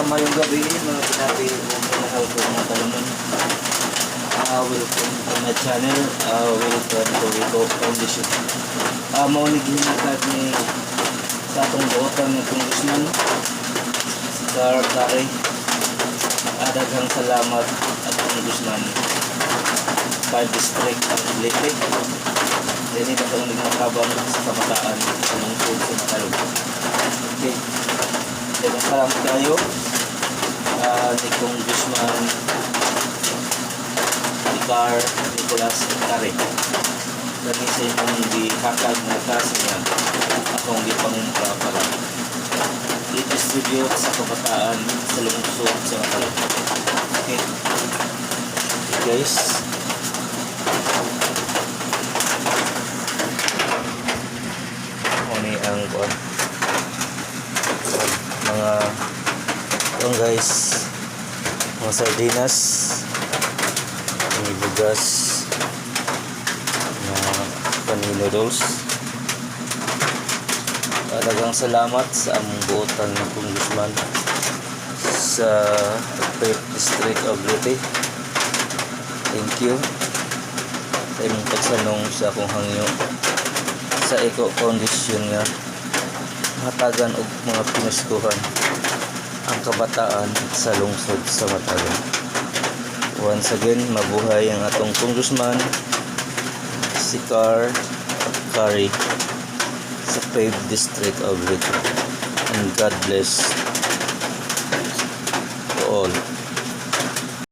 Maayong gabii, mga pinati o minahal ko mga talamon. Welcome to my channel. Welcome to Rico Foundation. Mao ni gihinatag ni sa atong buotan ng congressman si Carl Cari. Daghang salamat at congressman 5 District of Leyte. Dili na itong nagmakabang sa kabataan sa lungsod sa Matalom. Okay. Daghang salamat kayo ni Congressman Carl Nicolas Cari. Kani sa imong gihatag nga cash niya akong gipangumpra para i-distribute sa kabataan sa lungsod sa Matalom. Okay. Guys. Mao ang kuan. Mga kuan, guys, mga sardinas, may bugas, mga pani noodles. Daghang salamat sa among buotan ng congressman sa 5th District of Leyte. Thank you sa imong pagsanong sa akong hangyo sa Eco Foundation nga hatagan og mga pinustuhan ang kabataan sa lungsod sa Matalom. Once again, mabuhay ang atong congressman si Carl Cari sa 5th District of Leyte. And God bless to all.